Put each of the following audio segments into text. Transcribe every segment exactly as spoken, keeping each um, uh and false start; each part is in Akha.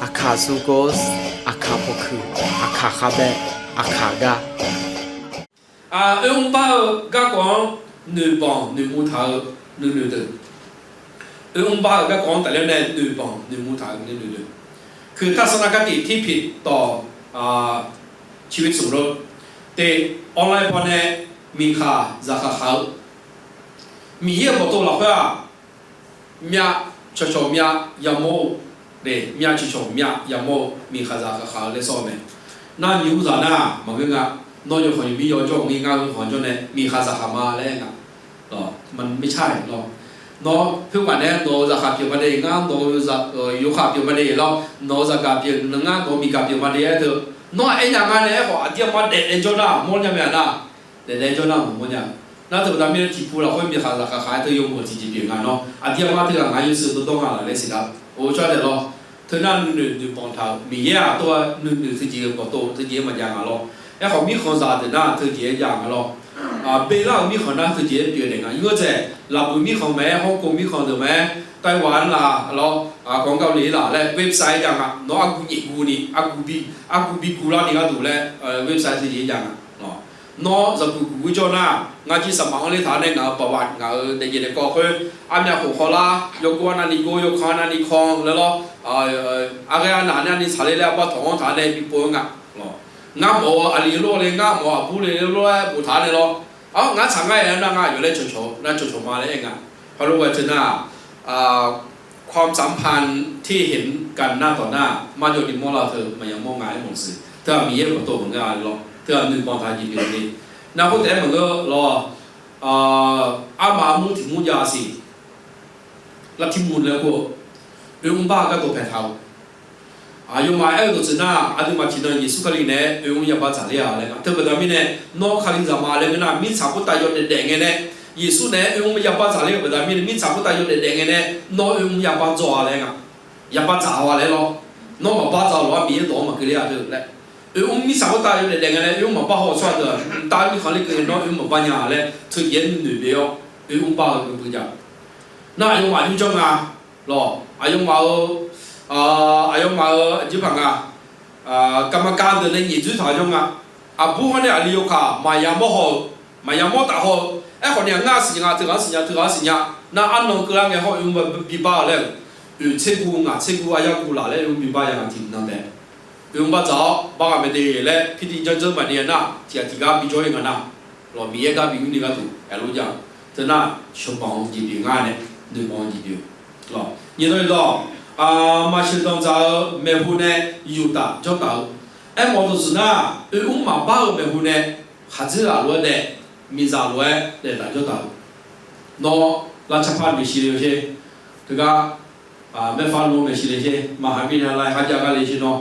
Aqkaq sukov, aqkaq pawkuiq, aqkaq khavbae, aqkaq gar. Oermr bar-eu garkawv-anr noeqbanq noeqmr taq-eu nuinoeq deuq. Oermr bar-eu garkawv-anr tafler nae noeqbanq noeqmr taq-eu nuinoeq deuq. คือทัศนคติที่ผิดต่อ ชีวิตส่วนรวม te, online pawnae miqkhaq zaqkhaq khaq-eu Miqyaer-euq bawqtov lafkhoer-aq, myav cawqcawq myav yamawr-eu, myav cawqcawq myav yamawr-eu miqkhaq zaqkhaq khaq-eu laer sawr-eu mae. Nar nymr zaq nar maqngeur nga. Nawr yawkhanq yawmir yaw jawr-eu ngir ngar-eu khanq jawr nae miqkhaq zaqkhaq ma laer nga. ไม่ใช่ lawr. Nawr khoerghaq nae nawq-euq zaqkhaq pyeuf ma de, ngar nawq-euq yawkhanq pyeuf ma de lawr, nawq-euq zaqgaq pyeuf, ngar nawq-euq miqgaq pyeuf ma de-aer teu. Nawr aer nya nga nae aerkhawf aqdir aqma daef daef jawr nar mawrnya mae-a nar, daef daef jawr nar maqmawr nya. Nar teu baqda mirnae tiqpov lafkhoer miqkhaq zaqkhaq khaq-aer teu yawmuiq tiqjeq pyeuf nga nawr aqdir aqma teughaq ngar yawshuif dawrdawr nga laf laer siqlar-awr cawr daef lawr. Teunar nuinoeq noeqbanq taq-euq Miqyaer-aq tov-aer nuinoeq teujeq-eu bawqtov teujeq-aer maqjav nga lawr. Aerkhawf mirkhanq zaq deuq nar teujeq-aer jav nga lawr. Belar-euq mirkhanq nar teujeq-aer pyeuf daef nga. Nymr-eu dzaeq laqbuiq mirkhanq mae-aer, hawrkov mirkhanq deuq mae-aer, Taiwan laf lawr, kawq-anr gavle laf laer website-aer jav nga. Nawr argu nyaef guv ni, argu bi, argu bi guv larni gharduq laer website teujeq-aer jav nga. Nawr zaqguq guq gui jawr nar, ngar jir saqmaq-anr ler taq-a nae ngaq-euq baqbaq ngaq-euq daefjeq daefkawv khoer, armyav khof hawlar, yawgov arnavni gov, yawkanq arnavni kanq laer lawr, arghaer arnavni tsaqler laer arbar tawq-anr taq-a nae bipov-aer nga. Ngar mawf-eu aqli lof le, ngar mawf-eu aqbur le lof-aer boftaq-a nae lawr. Ar, ngar tsaq ngar-aer nar ngar aqyawf laer cawqcawq nar cawqcawq ma laer aer nga. เพราะรู้ว่าเธอน่ะ ความสัมพันธ์ที่เห็นกันหน้าต่อหน้า marjawv ni mawrlar-eu teu maqya mawr nga aer mawq siq. Teu-aq Miqyaer bawqtov maqngeur-a lawr. Teu-aq noeqbanq taq jeq pyeuf ni. Nar khoer taef-aer maqngeur lawr. Armaf armur tiq mur jav siq. Lavtir mur laer kur-eu, oermr bar-eu gardawq paeq taq-eu. Aqyawfmaf aer-eu dawqtsuif nar, aqduimaf tiqnan Yeqsur Kali naeq-aer oermr yaba dzaqler-a laer nga. Teu baqda mirnae, nawr Kalizaq ma laer ngeur nar, mirtsaq khoertav yawdaef daef ngae nae, Yeqsur naeq-aer oermr yaba dzaqler-eu baqda mirnae, mirtsaq khoertav yawdaef daef ngae nae, nawr oermr yaba dzawq-a laer nga. Yaba dzaq haw-a laer lawr. Nawr maqbar dzaq-awq lof-aer Miqyaer dawq-anr maqkeuv ler-a teu laer. Oermr mirtsaq khoertav yawdaef daef ngae nae oermr maqbar haw-eu tsawrhaq deuq-aq, mqtav mirkhanq ler keuv ngae nawr oermr maqbar nya laer teujeq-aer nuinoeq bif-awr oermr bar-eu geuv geuv jav. Nar aqyawfmaf nymrjanr nga lawr. Aqyawfmaf-euq, aqyawfmaf-euq aqjeq paq nga, กรรมการ deuq nae nyaef dzoer taq-eu jawr nga. Aqbur hawr nae aqli yawkaq maqya mawr haw-eu, maqya mawr taf haw-eu. Aerkhawf ni-aq, ngar siqnya nga, teughaq-anr siqnya, teughaq-anr siqnya. Nar arnan keuvlar ngae hawr oermr bibar-eu laer-euq, oeq tser guv ngaq tser guv aqyar guv laf laer oermr bibar ya nga tiqnan taef. Oermr bar dzaq-awr bar ghaq mae de laer pirtiv janr dzeur maqde-a nar, tiqghaq tiqgar bijawr-ir nga nar, lawq, Miqyaer gar bi mrni gharduq aerlof jav. Teu nar sheuqbanq-eu jeq pyeuf ngar nae, noeqbanq-eu jeq pyeuf. Lawq, nyiq dawq iqdawq, maqsheuqdanq dzaq-eu maeqhu nae yuf taf jawr taf-eu. Aermawf-eu dawqtsuif nar, oermr maqbar-eu maeqhu nae khaqdzerzaq lof-aer daef, miqzaq lof-aer daef taf jawr taf-eu. Nawr lavcaqpar maeqshi le-eu sher, teugar maerfar lo maeqshi le sher, maqha mirnae laer kharjav gar le sher nawr,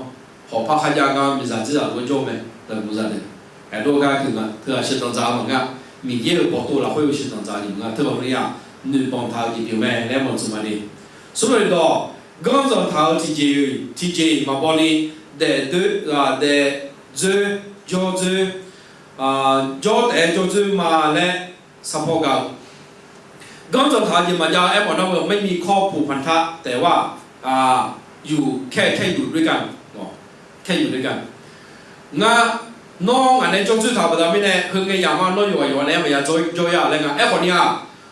hawqpar kharjav gar miqzaq dzerzaq lof-aer jawr-eu mae, daqguq zaq deuq. Aerdov gar keuv nga, teu-aq sheuqdanq dzaq-eu maqngeur-a. Miqyaer-euq bawqtov lafkhoer-eu sheuqdanq dzaq-eu jeq maqngeur-a, teu ghawqmya noeqbanq taq-eu jeq pyeuf mae laer mawq tsuif ma de. Smrmuiq dawq, ganrdzanq taq-eu tiqjeq-eu tiqjeq maqbaw ni daef doer ghaq daef dzoer jawr dzoer, jawr taef-aer jawr dzoer ma laer sarpawr ga-eu. Ganrdzanq taq-eu jeq maqjav-eu aermawf nar-eu ไม่มีข้อผูกพันธะ แต่ว่า อยู่แค่ แค่อยู่ด้วยกัน แค่อยู่ด้วยกัน Ngar, nawr ngaq nae jawr dzoer taq-euq baqda mirnae, heu ngae yamq ma nawr yawqghaq yawqghaq nae maqya jawr jawr-ir-a laer nga. Aerkhawf ni-aq,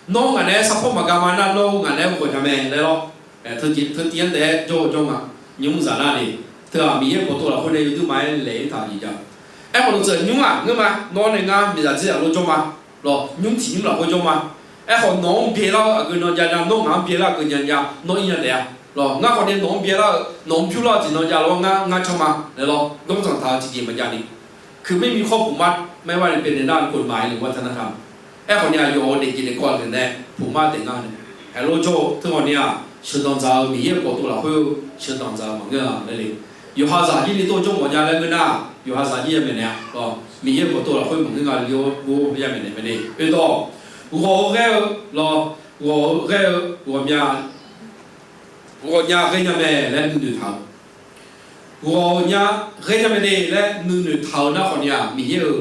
nawr ngaq nae sarpawr maqga ma nar nawr-eu ngaq nae-aer ghawqnya mae laer lawr. Teu tiq, teu tiq-anr taef-aer jawr-eu jawr nga. Nymr zaq nar ni, teu-aq Miqyaer-euq bawqtov lafkhoer nae yawduir ma-aer laeq-ir taq jeq jav. Aerkhawf nawq tseuf nymr-aq ngeur ma, nawr nae ngar miqzaq dzerzaq lof jawr ma. Lawq, nymr tiq nymr lafkhoer jawr ma. Aerkhawf nawq-anr byaelar-eu aqgeu nan jav nya, nawr ngaq-anr byaelar-eu aqgeu nya nya, nawr ir nya taef-a. Lawq, ngar khawf nae nawq-anr byaelar-eu, nawq-anr bymrlar-eu jeq nan jav lawr ngar, ngar can ma laer lawr, ganrdzanq taq-eu tiqjeq maqjav ni. คือไม่มีข้อผูกมัด ไม่ว่าจะเป็นในด้านกฎหมายหรือวัฒนธรรม Aerkhawf ni-aq, yawf-eu daefjeq daefkawv deuq nae ผูกมัด taef ngar nae, aerlof jawr-eu teu ghawqni-aq, sheuqdanq dzaq-eu Miqyaer-euq bawqtov lafkhoer-eu sheuqdanq dzaq-eu maqngeur-a laer le. Yawqha zaqjir ni tov jawr mawf nya laer ngeur nar, yawqha zaqjir yamaeq naeq-a. Miqyaer-euq bawqtov lafkhoer maqngeur nga le-awr, yamaeq naeq mae le. Oedawq, ghawq-eu ghaer-eu lawr, ghawq-eu ghaer-eu ghawqmya, ghawqnya ghaenya mae laer nuinoeq taq-eu. Ghawqnya ghaenya mae de laer nuinoeq taq-eu nar khawf ni-aq, Miqyaer-euq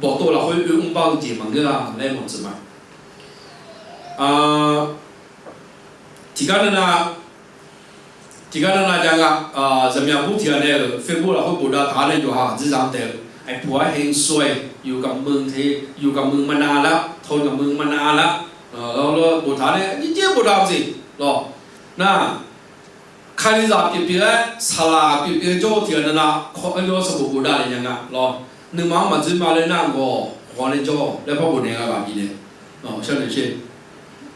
bawqtov lafkhoer oermr bar-eu jeq maqngeur-a laer mawq tsuif ma. Tiqgar nae nav, Tiqgar navnav jav nga, zaqmiq aqbur tiqghaq nae-euq Facebook lafkhoer bofdav taq-awr nae yawqha aqdzerzaq-anr taef-eu, ไอ้ผัวแห่งซวย yuf gaqmeuq te, yuf gaqmeuq maqnav lar, tawq gaqmeuq maqnav lar, boftaq nae jirjer bofdav-eu jeq lawq. Nar, Kalizaq pyeuf pyeuf-aer, saqlaq pyeuf pyeuf-aer jawr-eu tiqghaq navnav kawv-aer jawr sanqbof bofdav le nya nga lawq. Nuima-anr maqdzoer ma laer nar, ghawq ghawq nae jawr laer par bofnaeq gha ghaq bifnaeq.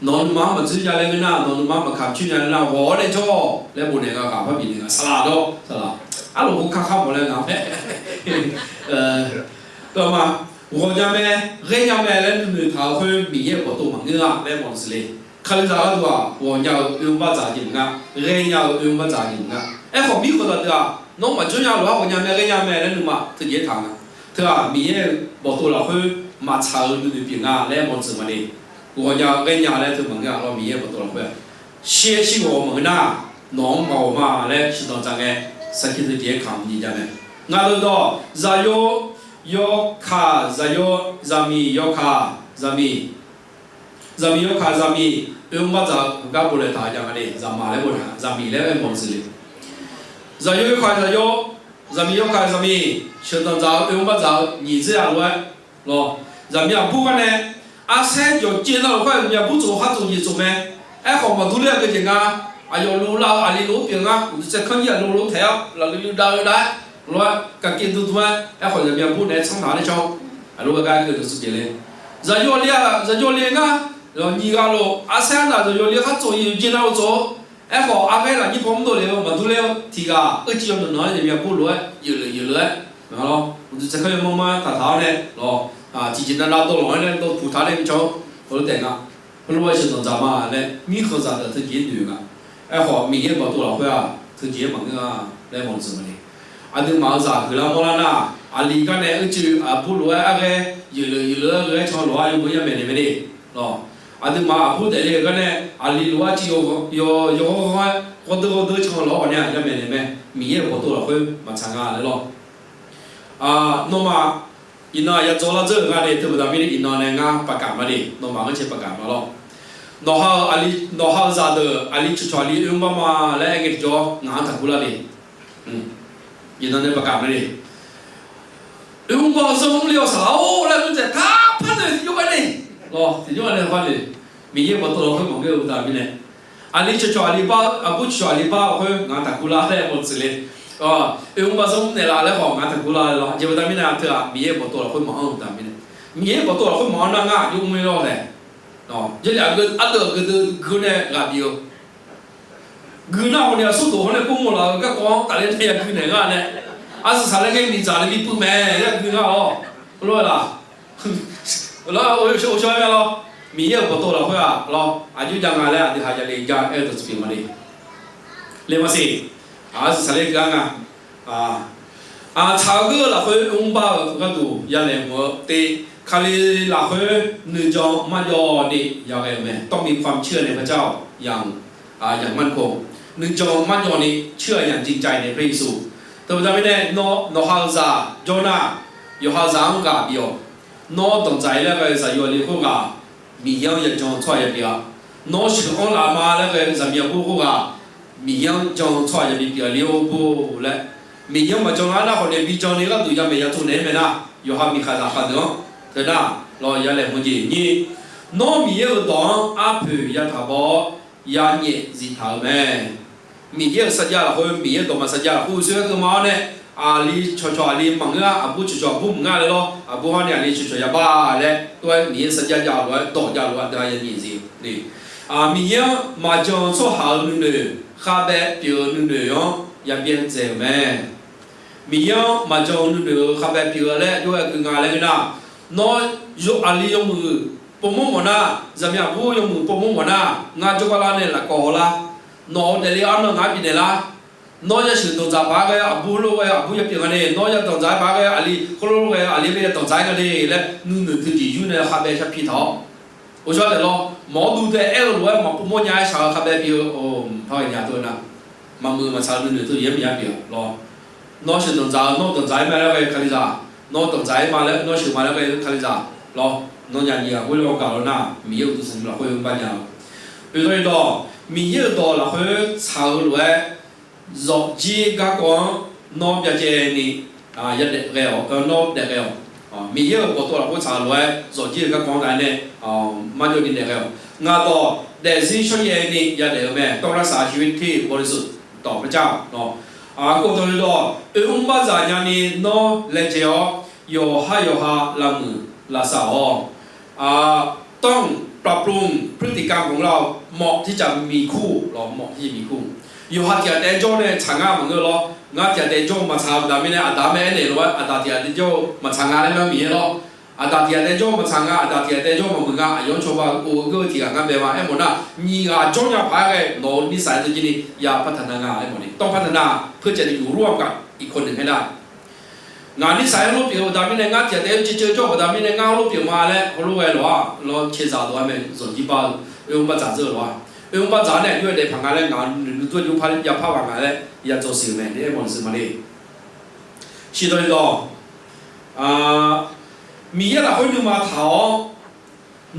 Nawq-anr nuima-anr maqdzoer nya laer ngeur nar, nawq nuima-anr maqkamq coer nya laer nar, ghawq-awr nae jawr-awq laer bofnaeq gha ghaq par bifnaeq nga. Saqlaq dawr saqlaq, arloq hawr kar khar mawf laer nga mae. Ghawqnya mae, ghaenya mae laer nuinoeq taq-eu khoer Miqyaer-euq bawqtov maqngeur-a laer mawf-eu siq le. Kalizaq gharduq-aq, ghawqnya-euq oermr bardzaq jeq maqnga, ghaenya-euq oermr bardzaq jeq maqnga. Aerkhawf, mirkhanqzaq deuq-aq, nawr maqjawr nya lof-aer ghawqnya mae ghaenya mae laer nuima teujeq-aer taq nga. Teu-aq, Miqyaer-euq bawqtov lafkhoer maqtsaq-eu nuinoeq pyeuf nga laer mawf-eu siq maqle. Ghawqnya ghaenya laer teu maqngeur-a lawr, Miqyaer-euq bawqtov lafkhoer-aq, shir-aer shir ghawq maqngeur nar, nawq-anr maqghawq ma laer sheuqdanq dzaq ngae, sarkir teujeq-aer kamq nyiq jav mae. Ngaq deuq dawq, zaqyo, yawkaq, zaqyo, zaqmiq, yawkaq, zaqmiq, zaqmiq yawkaq zaqmiq oermr bardzaq-eu heugar boflaeq taq jav nga le, zaqmaq laer boftaq, zaqmiq laer aer mawf-eu siq le. Zaqyo yawkaq zaqyo, zaqmiq yawkaq zaqmiq sheuqdanq dzaq-eu oermr bardzaq-eu nyiq dzer-a lof-aer lawq. Zaqmiq aqbur gar nae arsaer jawqjeq navluf khoer-aq, zaqmiq aqbur tsof khar tsof jeq tsof mae. Aerkhawf, maqdur ler-a geujeq nga. Aqyawf luf lav-eu aqli lof-aer pyeuf nga, uqduq tsaev kanr jir-aq lov lof taef-awr lafluiv luiv dav-eu dav-aer lawr-aer, kaqkev duidui-aer, aerkhawf zaqmiq aqbur naeq-aer tsanr taq-awr nae can-awr, aqlof-aer gar keuv deuq tsuif pyeuf le. Zaqyo le-aq, zaqyo le ngar, nyiq ghaq lof arsaer arnaq zaqyo le khar tsof jeq navluf tsof-eu. Aerkhawf, arghaer lafnyir paw mr dov le-eu maqdur ler-eu tiq ghaq, euciv yawnanq nanq-aer zaqmiq aqbur lof-aer yeuflef yeuflef-aer, uqduq tsaev kanr yawmanr manr taq taq-awr nae lawq, tiqjeq navnav dawvlanq-aer nae dawv puq taq nae micaw-eu heulof taef nga. Heulof-aer sheuqdanq dzaq ma laer mirkhanqzaq deuq teujeq-aer noeq nga. Aerkhawf, Miqyaer-euq bawqtov lafkhoer-aq, teujeq-aer maqngeur-a laer mawf-eu siq maqle. Aqduimaf-euq zaq huiqlar mawrlar nar, aqli gar nae euciv aqbur lof-aer arghaer yeuflef yeuflef-aer ghae-aer can lof-aer yawmuiq yamyaeq naeq mae le. Lawq, aqduimaf aqbur daefle-eu gar nae aqli lof-aer civ yaw, yaw, yaw ghanr ghanr-aer ghawrdeuv ghawrdeuv can lof-aer ghawq nae-aq yamyaeq naeq mae. Miqyaer-euq bawqtov lafkhoer maqtsaq nga laer lawq. Nawmaf iqnan-aq ya dzaw lar dzeur-euq nga le, teubaqda mirnae iqnan nae ngar paqkaq ma le, nawmaf-anr cae paqkaq ma lawr. Nawqha-euq aqli, nawqha-euq zaqdeuq aqli cawqcawq aqli oermr bar ma laer aer ngae tiqjawr ngaq-anr taqguv lar le. Iqnan nae paqkaq ma le. Oermr bar-eu zanr mr le-awq saqlaq-or laer mr dzaeq tar par noeq tiqjawr gar nae, lawq, tiqjawr gar nae par noeq. Miqyaer-euq bawqtov lafkhoer maqngeur-eu uqtaf mirnae, aqli cawqcawq aqli bar, aqbur cawqcawq aqli bar-eu khoer ngaq-anr taqguv lar laer mawf-eu siq le. Oermr bar zanr mr naeqlaf laer khawf ngaq-anr taqguv lar laer lawr. Aqjeq baqda mirnae teu-aq, Miqyaer-euq bawqtov lafkhoer maqanr-eu uqtaf mirnae, Miqyaer-euq bawqtov lafkhoer maqanr nar ngar aqjox mr-ir lawr lae. Jarlif aqdui aqdui-euq guiqlanq nae ghaq bif-eu guiqlanq nar ghawqni aqsur dawq hawr nae kor mawf laf-eu garkawv-anr tafler nae ya guiqlanq ngar nae, arsaq saqlaer ngae miqdzaq nae bi puiv mae laer guiqlanq ngar-awq. Lof-aer laq, lawr, oshawr oshawr-aer mae lawr. Miqyaer-euq bawqtov lafkhoer-aq lawr, aqjox jav nga laer aqdui ha ya le ja aer-eu dawq tiqpyeuf ma le. Le maqsiq, arsaq saqlaer guiqlanq ngar nga. Aqtsaq-eu geur-eu lafkhoer mr bar-euq gharduq ya laeqhmq-eu te, Kali lafkhoer nuijan marjawv ni yaghae-eu mae. ต้องมีความเชื่อในพระเจ้าอย่าง อย่างมั่นคง nuijan marjawv ni เชื่ออย่างจริงใจในพระเยซู Teubaqda mirnae nawr nawqha-euq zaq jawr nar, yawqha zaq-anr ghaq bif-awq. Nawr danqdzaq-ir laer ghae-eu zaqyo aqli khoerghaq Miqyaer-anr yajan-eu tsawrhaq yabi-a. Nawr sheuq-anr laf ma laer ghae-eu zaqmiq aqbur khoerghaq Miqyaer-anr jan-eu tsawrhaq yabi pyeuf-a le-or bo laer, Miqyaer-anr maqjan lar nar khawf nae bi jan ni gharduq yamaeq yatuv naeq-aer mae nar, yawqha miqkhaq zaqkhaq deuq-anr teu nar, lawq, ya laeqhmq jeq nyir, nawr Miqyaer-euq dawq-anr arpoeq yataq baw-awr, yanyaef ziqtaq-euq mae. Miqyaer-euq sarjax lafkhoer, Miqyaer-euq dawqma sarjax lafkhoer uqshoe-aer keuv ma-awr nae, aqli cawqcawq aqli maqngeur-a, aqbur cawqcawq aqbur maqngeur-a laer lawr, aqbur hawr nae aqli cawqcawq yaba laer tov-aer Miqyaer sarjax jav-eu lof-aer dawq jav-eu lof-aer aqdui-a yanyaef zif-eu le. Miqyaer-anr maqjan-eu tsawrhaq-euq nuinoeq, khavbaev pyeuf-eu nuinoeq-anr yabyaer dzaeq-euq mae. Miqyaer-anr maqjan-eu nuinoeq-euq khavbaev pyeuf-eu laer jov-aer gui nga laer ngeur nar, nawr aqli yawmuiq povmawr mawf nar, zaqmiq aqbur yawmuiq povmawr mawf nar, ngar jawrgar lar nae lafkawv haw lar. Nawq-euq daefle arnan ngaq-anr bifnaeq lar. Nawr yasheuq danqdzaq paq-aer ghae aqbur lof ghae aqbur yapyeuf nga nae, nawr yadanqdzaq-aer paq-aer ghae aqli khoerlof ghae aqli bae yadanqdzaq-aer nga nae laer nuinoeq teujeq yur nae khavbaev sharpi taq-awr, ghawqshaq taef lawr, mawq-awr duq taef aer-eu lof-aer maqpov mawr nya-aer shaq-eu khavbaev pyeuf-eu, par ghae nya teu nar, maqmuiq maqtsaq-eu nuinoeq teu yaer maqya pyeuf-a lawr. Nawr sheuq danqdzaq-eu, nawr danqdzaq-aer ma laer ghae Kalizaq, nawr danqdzaq-aer ma laer, nawr sheuq ma laer ghae Kalizaq lawr, nawnyaf nyiq ghaq khoer laer gaq lawr nar, Miqyaer-euq uqduq sanqnymr lafkhoer-eu mr bar nya-eu. Oe dawr-ir dawq, Miqyaer-euq dawq lafkhoer tsaq-eu lof-aer Zawqjir garkawv-anr nawr byacaevni yadaef ghae-awq, nawr daef ghae-awq. Miqyaer-euq bawqtov lafkhoer tsaq-eu lof-aer zawqjir-euq garkawv-anr taf-aer nae marjawv ni daef ghae-awq. Ngaq dawq daefzir shawryaevni yadaef-eu mae. ต้องรักษาชีวิตที่บริสุทธิ์ต่อพระเจ้า nar. Aqkawq dawq le dawq oermr bardzaq nyani nawr laejae-awr, yawqhar yawqha lavmuiq lavsav-awr, ต้องปรับปรุงพฤติกรรมของเรา เหมาะที่จะมีคู่ lawq, เหมาะที่จะมีคู่. Yawqha tiq ghaq taef-aer jawr nae tsaq nga maqngeur lawr. Ngar tiq ghaq taef-aer jawr-eu maqtsaq-eu baqda mirnae, aqda-anr mae aernaeq lof-aer aqda tiq ghaq taef-aer jawr-eu maqtsaq nga laer mae Miqyaer lawr. Aqda tiq ghaq taef-aer jawr-eu maqtsaq nga, aqda tiq ghaq taef-aer jawr-eu maqmuiq nga, aqyawf-anr cawba ov-eu geur-eu tiq ghaq ngar bae ma aermawf nar, nyiq ghaq jawr nya paq-aer ghae nawq-eu นิสัย teu jir ni ya พัฒนา nga aermawf ni. ต้องพัฒนา เพื่อจะอยู่ร่วมกับอีกคนหนึ่งให้ได้. Ngaq นิสัย heulof pyeuf-eu baqda mirnae, ngar tiq ghaq taef-aer ceuv ceuv jawr-eu baqda mirnae, ngar heulof pyeuf ma laer heulof ghae lof-aq, lawr caeqzaq lof-aer mae, zawqjir bar-eu oermr bardzaq dzeur-eu lof-aq, oermr bardzaq-anr nae aqjox-aer daef paq nga laer ngaq nuinoeq dur jawr par yapar ghaq nga laer ya dzawq siq-euq mae, aermawf-eu siq ma le. Shiqdawq iqdawq, Miqyaer lafkhoer nuima taq-awr,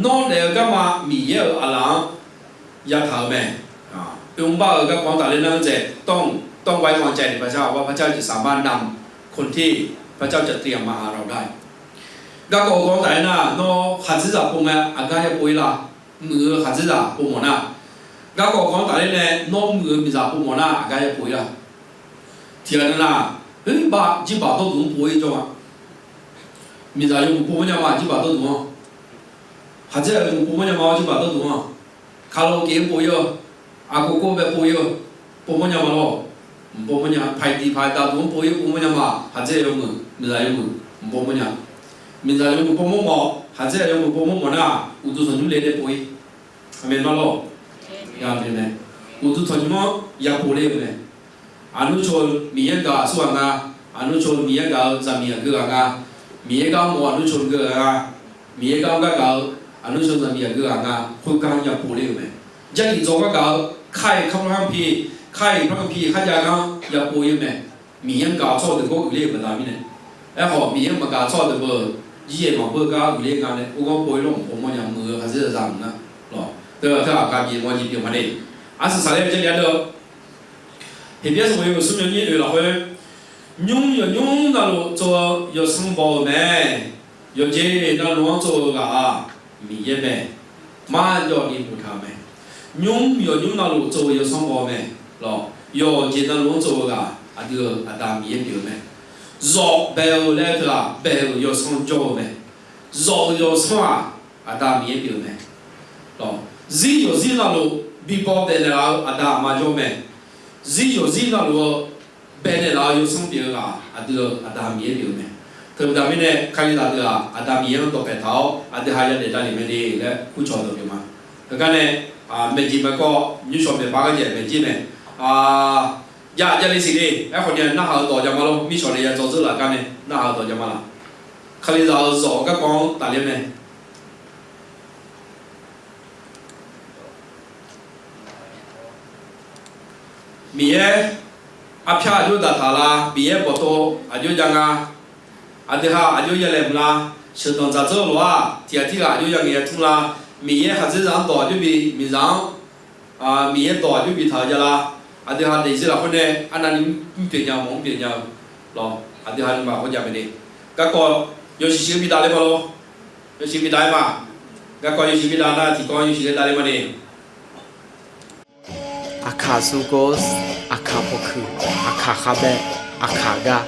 nawr daef-eu garma Miqyaer-euq aqlaf-anr yataq-eu mae. Oermr bar-eu garkawv-anr tafler nar-anr dzaeq ต้อง ต้องไว้วางใจในพระเจ้า ว่าพระเจ้าจะสามารถนำคนที่พระเจ้าจะเตรียมมาหาเราได้ Garkawv-eu gawr-anr tafler nar, nawr khaqdzerzaq pov ngae aqgar yapov-ir la? Muiq-eu khaqdzerzaq pov mawf nar. Garkawv-eu gawr-anr tafler nae nawr muiq-eu miqzaq pov mawf nar aqgar yapov-ir la? Tiqghaq nar nar, oermr bar jirbaq dawrduq-anr pov-ir jawr-a. Miqzaq yawmuiq pov mawrnya ma jirbaq dawrduq-anr. Khaqdzer-aq yawmuiq pov mawrnya ma-awr jirbaq dawrduq-anr. Kaloqkeq-anr pov-ir-eu, aqkov kov bae pov-ir-eu, pov mawrnya ma lawr. Mq pov mawrnya, paq-iq tiq paq-iq daqduq-anr pov-ir pov mawrnya ma, khaqdzer yawmuiq, miqzaq yawmuiq, mq pov mawrnya. Miqzaq yawmuiq pov mawrmawf, khaqdzer yawmuiq pov mawrmawf nar, uqduq tanqnymr le nae pov-ir. Aqmeq ma lawr. Uqduq tanqnymr-anr ya pov ler-euq mae. Aqnur coq-eu Miqyaer gaq-eu aqsurghaq nga. Aqnur coq-eu Miqyaer gaq-eu zaqmiq aqgeu ghaq nga. Miqyaer gar mawf-eu aqnur coq-eu geu ghaq nga. Miqyaer gar mr gar gaq-eu aqnur coq-eu zaqmiq aqgeu ghaq nga. Khoergar ya pov ler-euq mae. Jarlif dzaw gar gaq-eu kar-iq kar par-anr pi, kar-iq par-anr pi kharjav gar ya pov-ir-eu mae. Miqyaer-anr gaq-eu tsawrhaq deuq gawr uiqler-euq baqda mirnae. Aerkhawf Miqyaer-anr maqgaq-eu tsawrhaq deuq beu, jir-aer maqbeur gar uiqler nga nae or gawr pov-ir lawr mq pov mawrnya muiq-eu khaqdzer zaqzaq mq nar lawr. Teu teu aqgaq bif mawr jeq pyeuf ma de. Aqsaq saqler-eu jarlif-anr deu Heqbyaer sanqbof yawhuiq smr yawnyir oeq lafkhoer, nymr yawqnymr navluf tsov-eu yawsanr baw-eu mae. Yawqjeq navluf-anr tsov-eu ghaq-aq, Miqyaer mae. Marjawv ni boftaq-euq mae. Nymr yawqnymr navluf tsov-eu yawsanr baw-eu mae. Lawr, yawqjeq navluf-anr tsov-eu ghaq aqdui-euq Aqda Miqyaer pyeuf-eu mae. Zawf bae-eu laer teu-aq, bae-euq yawsanr jawr-eu mae. Zawf-euq yawsanr-aq, Aqda Miqyaer pyeuf-eu mae. Lawr, zir yawqzir navluf bibaw daefnaeq laf-eu aqda aqma jawr mae. Zir yawqzir navluf-eu baenaeq laf-eu yawsanr pyeuf-eu ghaq aqdui-euq Aqda Miqyaer pyeuf-eu mae. Teubaqda mirnae Kalizaq deuq-aq, Aqda Miqyaer-anr dawqpaeq taq-awr aqdui ha yadaef davlef mae de laer kurcawq dawq pyeuf ma. Heugar nae maeqjeq maeqkawv nymrshawq maeqpav gharjaeq maeqjir mae. Jav javle siqle. Aerkhawf ni narhaq-eu dawq jav ma lor. Mirshawq nae ya dzawr dzeur laf gar nae narhaq-eu dawq jav ma laf. Kalizaq-euq zawq garkawv-anr tafler mae. Miqyaer arpyar aqjox daqtaq la, Miqyaer bawqtov aqjox jav nga, aqdui ha aqjox yalaeq mq la, sheuqdanq dzaq dzeur lof-aq tiq ghaq tirghaq aqjox ya ngaeq ya tmr la, Miqyaer khaqdzerzaq-anr dawq aqjox bi, miqzaq-anr Miqyaer dawq aqjox bi taq-eu jav la, aqdui ha daefzir lafkhoer nae arnavni mrpyeuf nya-eu mawf mrpyeuf nya-eu lawr, aqdui ha nuima khoer jav mae de. Garkawv yawshuif shuif-eu bi davler ma lor. Yawshuif bi dav-aer ma. Garkawv yawshuif bi dav nar tiqkawv yawshuif ghae davler ma de. Aqkaq sugos, aqkaq pawqkuiq, aqkaq khavbae, aqkaq gar.